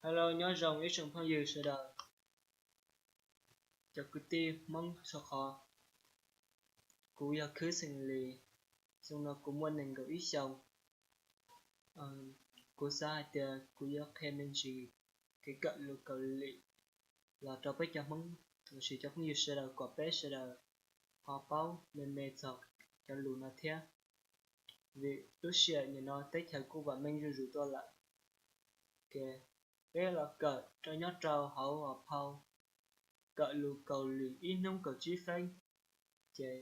Hello, nyob zoo ib tsoom phooj ywg sawv daws, cov kwv tij Hmoob txhua qhov. Kuv yog Khwb Xeem Lis, xyoo no kuv muaj nees nkaum ib xyoos. Kuv xav hais tias kuv yuav qhia me ntsis kev kawm lus Kaus Lim los rau peb cov Hmoob los sis cov phooj ywg sawv daws kom peb sawv daws ho paub me me txog cov lus no thiab. Vim lub sij hawm nim no teb chaws kuj vam meej zuj zus tuaj lawm. Ces peb los kawm rau nyob rau hauv phau kawm lus Kaus Lim ib hnub kaum tsib feeb. Ces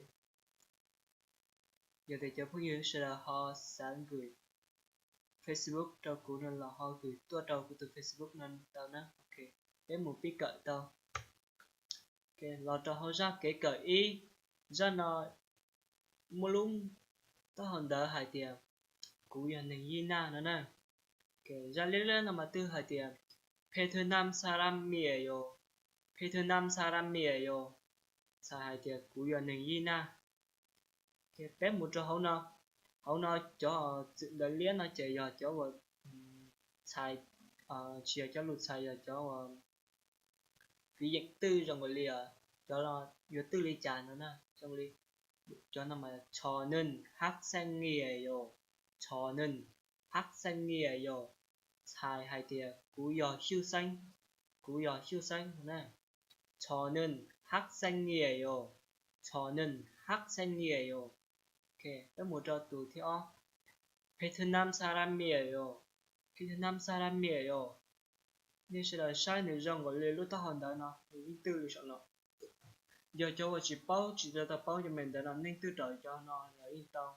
yog tias cov phooj ywg sawv daws ho xav gửi Facebook rau kuv no los ho gửi tuaj rau kuv tus Facebook no tau na. Ok, peb mus pib kawm tau. Los rau hauv zaj kev kawm ib, zaj no muaj lub taub hau ntawv hais tias kuv yog neeg Yij Naj no na. Zaj liab liab no mas twb hais tias Phe thw nam sa ram mia yos, phe thw nam sa ram mia yos, txhais hais tias kuv yog neeg Yij Naj. Peb mus rau hauv no, hauv no cov txwm ntawv liab no ces yog cov uas txhais, tsis yog cov lus txhais, yog cov uas fij yeem twj zoo nkaus li cov yuav twj li cas no na. Zoo li cov no mas chos neeg hab xeeb nyias yos, chos neeg hab xeeb nyias yos, txhais hais tias kuv yog Xyuj Xeeb, kuv yog Xyuj Xeeb no na. Chos neeg hab xeeb nyias yos, chos neeg hab xeeb nyias yos. Peb mus rau tus thib ob, phe thw nam sa ram mia yos, phe thw nam sa ram mia yos. Nej sawv daws saib nws zoo nkaus li lub taub hau ntawv no, nws yeej twj li saum no. Yog cov uas tsis paub, tsis tau paub cov me ntawv no, nej twj raws cov no los yeej tau.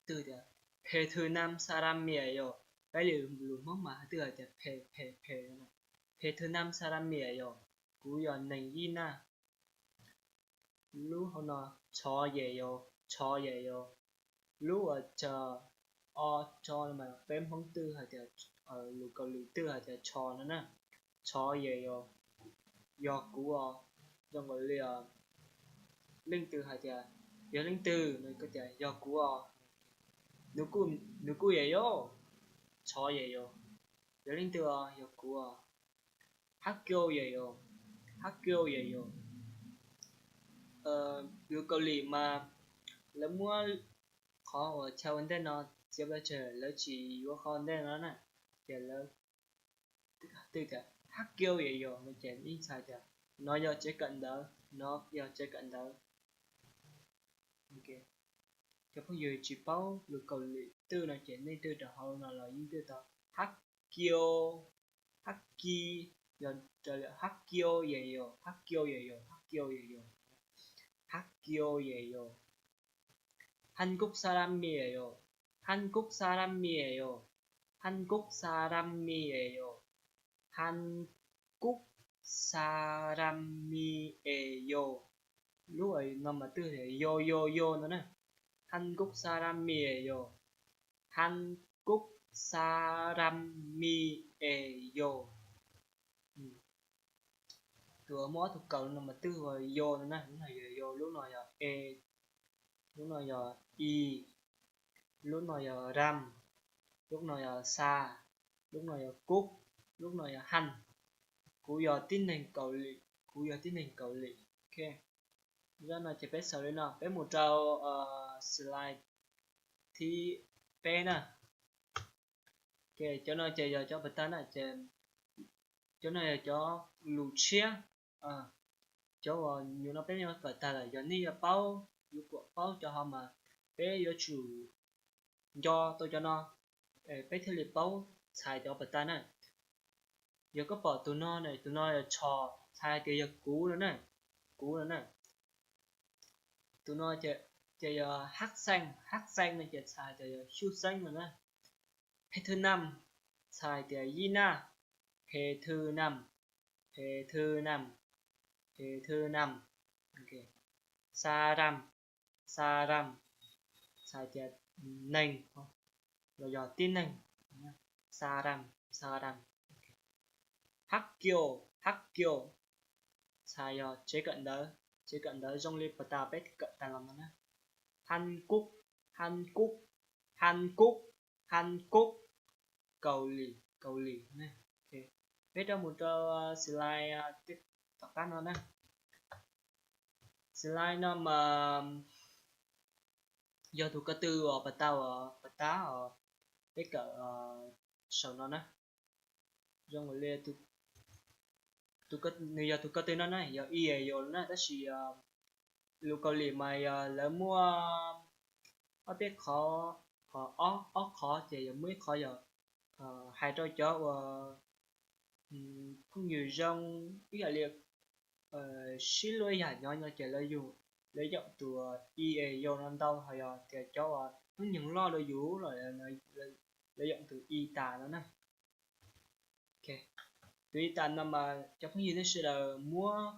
Twj tias phe thw nam sa ram mia yos, peb li lus Hmoob mas twb hais tias phe phe phe, phe thw nam sa ram mia yos, kuv yog neeg Yij Naj. Lub hauv no chos yos, chos yos. Lub uas o, chos no mas peb Hmoob twj hais tias, lus Kaus Lim twj hais tias chos no na. Chos yos, yog kuv os. Zoo nkaus li leej twg hais tias, yog leej twg no koj tias yog kuv os. Nws kuj yos, chos yos, yog leej twg os, yog kuv os. Hab kiau yos, hab kiau yos. Lus Kaus Lim mas lawv muab qhov uas chaw ua ntej no txiav pov tseg, lawv tsis yuav qhov ua ntej no na, ces lawv twj tias hab kiau yos no ces yeej txhais tias no yog tsev kawm ntawv, no yog tsev kawm ntawv. Cov phooj ywg tsis paub lus Kaus Lim twj no ces nej twj rau hauv no los yeej twj tau. Hab kiau, hab ki, yog raws li hab kiau yos, hab kiau yos, hab kiau yos, hab kiau yos. Hab kub sa ram mia yos, hab kub sa ram mia yos, hab kub sa ram mia yos, hab kub sa ram mia yos. Lub no mas twj yos yos yos no na. Hab kub sa ram mia yos, hab kub sa ram mia yos. Tus muaj ob tug kaus no mas twj yos no na, lub no yog yos, lub no yog e, lub no yog i, lub no yog ram, lub no yog xa, lub no yog kub, lub no yog hab. Kuv yog tib neeg Kaus Lim, kuv yog tib neeg Kaus Lim. Ok, zaj no ces peb xaus li no, peb mus rau slide thib peb na. Cov no ces yog cov pas tag na, cov no yog cov lus tshiab. Cov uas nyuam no peb yuav kawm tag lawm, yog nej yuav paub, yuav kom paub cov ho mas peb yuav tsum nco tau cov no, peb thiaj li paub txhais cov pas tag na. Yog koj pom tus no, tus no yog chos, txhais tias yog kuv no na, kuv no na. Tus no ces yog hab xeeb, hab xeeb no ces txhais tias yog Xyuj Xeeb no na. Phe thw nam, txhais tias Yij Naj. Phe thw nam, phe thw nam, phe thw nam. Xa ram, xa ram, txhais tias neeg los yog tib neeg. Xa ram, xa ram. Hab kiau, hab kiau, txhais yog tsev kawm ntawv, tsev kawm ntawv zoo li pas tas peb kawm tas los no na. Hab kub, hab kub, hab kub, hab kub, Kaus Lim. Kaus Lim na. Peb rov mus rau slide tom qab no na. Slide no mas yog tus ko tw uas pas tas, pas tas os, peb kawm saum no na. Zoo li nws yog tus ko tw no na, yog i e yo na, tab sis lus Kaus Lim mas yog lawv muaj ob peb qhov, ob qhov ces yog muaj ib qhov yog hais rau cov uas phooj ywg zoo ib yam li sib luag ib yam nyob no ces lawv yug, lawv yoom tus i e yo no ntau, ho yog tias cov uas hnub nyoog loj dua yus los lawv yoom tus i tas no na. Tus i tas no mas cov phooj ywg nej sawv daws muab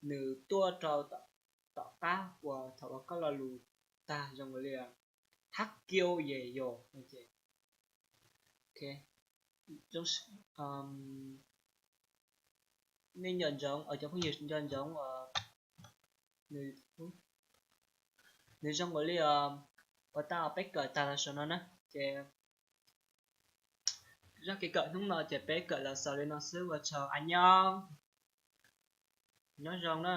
nws tuaj rau tom qab uas thaum uas koj lo lus tag zoo li hab kiau yes yos no ces nej nco ntsoov, cov phooj ywg nco ntsoov, nws zoo li pas tas peb kawm tag los saum no na. Ces zaj kev kawm hnub no ces peb kawm los xaus li no xwb, ua tsaug, a nyob, nyob zoo na.